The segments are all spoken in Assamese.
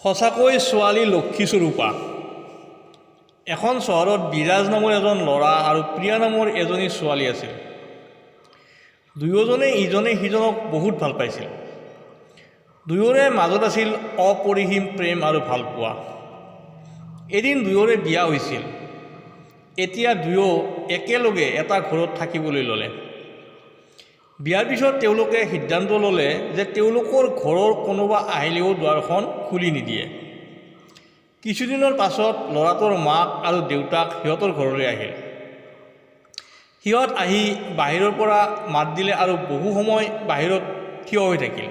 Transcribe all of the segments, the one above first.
সঁচাকৈ ছোৱালী লক্ষীস্বৰূপা। এখন চহৰত বিৰাজ নামৰ এজন ল'ৰা আৰু প্ৰিয়া নামৰ এজনী ছোৱালী আছিল। দুয়োজনে ইজনে সিজনক বহুত ভাল পাইছিল। দুয়োৰে মাজত আছিল অপৰিসীম প্ৰেম আৰু ভালপোৱা। এদিন দুয়োৰে বিয়া হৈছিল। এতিয়া দুয়ো একেলগে এটা ঘৰত থাকিবলৈ ল'লে। বিয়াৰ পিছত তেওঁলোকে সিদ্ধান্ত ল'লে যে তেওঁলোকৰ ঘৰৰ কোনোবা আহিলেও দুৱাৰখন খুলি নিদিয়ে। কিছুদিনৰ পাছত ল'ৰাটোৰ মাক আৰু দেউতাক সিহঁতৰ ঘৰলৈ আহিল। সিহঁত আহি বাহিৰৰ পৰা মাত দিলে আৰু বহু সময় বাহিৰত থিয় হৈ থাকিল।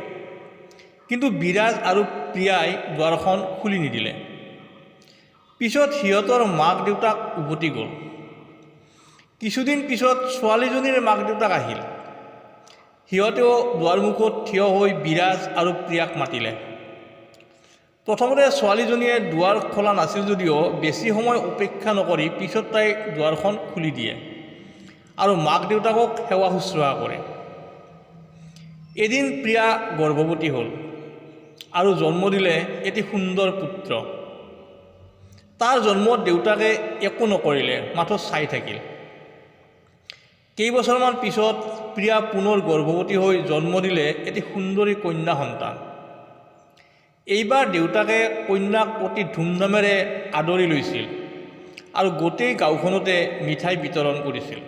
কিন্তু বিৰাজ আৰু প্ৰিয়াই দুৱাৰখন খুলি নিদিলে। পিছত সিহঁতৰ মাক দেউতাক উভতি গ'ল। কিছুদিন পিছত ছোৱালীজনীৰ মাক দেউতাক আহিল। সিহঁতেও দুৱাৰমুখত থিয় হৈ বিৰাজ আৰু প্ৰিয়াক মাতিলে। প্ৰথমতে ছোৱালীজনীয়ে দুৱাৰ খোলা নাছিল যদিও বেছি সময় অপেক্ষা নকৰি পিছত তাই দুৱাৰখন খুলি দিয়ে আৰু মাক দেউতাকক সেৱা শুশ্ৰূষা কৰে। এদিন প্ৰিয়া গৰ্ভৱতী হ'ল আৰু জন্ম দিলে এটি সুন্দৰ পুত্ৰ। তাৰ জন্মত দেউতাকে একো নকৰিলে, মাথো চাই থাকিল। কেইবছৰমান পিছত প্ৰিয়া পুনৰ গৰ্ভৱতী হৈ জন্ম দিলে এটি সুন্দৰী কন্যা সন্তান। এইবাৰ দেউতাকে কন্যাক অতি ধুমধামেৰে আদৰি লৈছিল আৰু গোটেই গাঁওখনতে মিঠাই বিতৰণ কৰিছিল।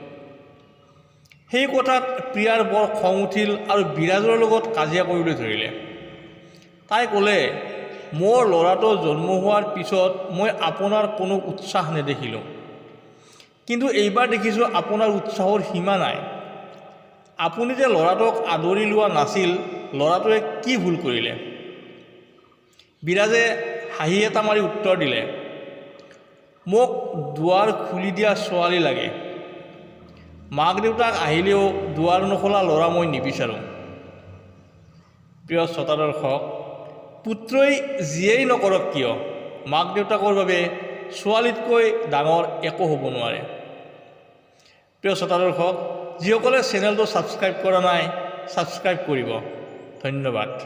সেই কথাত প্ৰিয়াৰ বৰ খং উঠিল আৰু বিৰাজৰ লগত কাজিয়া কৰিবলৈ ধৰিলে। তাই ক'লে, "মোৰ ল'ৰাটো জন্ম হোৱাৰ পিছত মই আপোনাৰ কোনো উৎসাহ নেদেখিলোঁ, কিন্তু এইবাৰ দেখিছোঁ আপোনাৰ উৎসাহৰ সীমা নাই। আপুনি যে ল'ৰাটোক আদৰি লোৱা নাছিল, ল'ৰাটোৱে কি ভুল কৰিলে?" বিৰাজে হাঁহি এটা মাৰি উত্তৰ দিলে, "মোক দুৱাৰ খুলি দিয়া ছোৱালী লাগে। মাক দেউতাক আহিলেও দুৱাৰ নোখোলা ল'ৰা মই নিবিচাৰোঁ।" প্ৰিয় শ্ৰোতা দৰ্শক, পুত্ৰই যিয়েই নকৰক কিয়, মাক দেউতাকৰ বাবে ছোৱালীতকৈ ডাঙৰ একো হ'ব নোৱাৰে। প্ৰিয় শ্ৰোতা দৰ্শক, যিসকলে চেনেলটো ছাবস্ক্ৰাইব কৰা নাই, ছাবস্ক্ৰাইব কৰিব। ধন্যবাদ।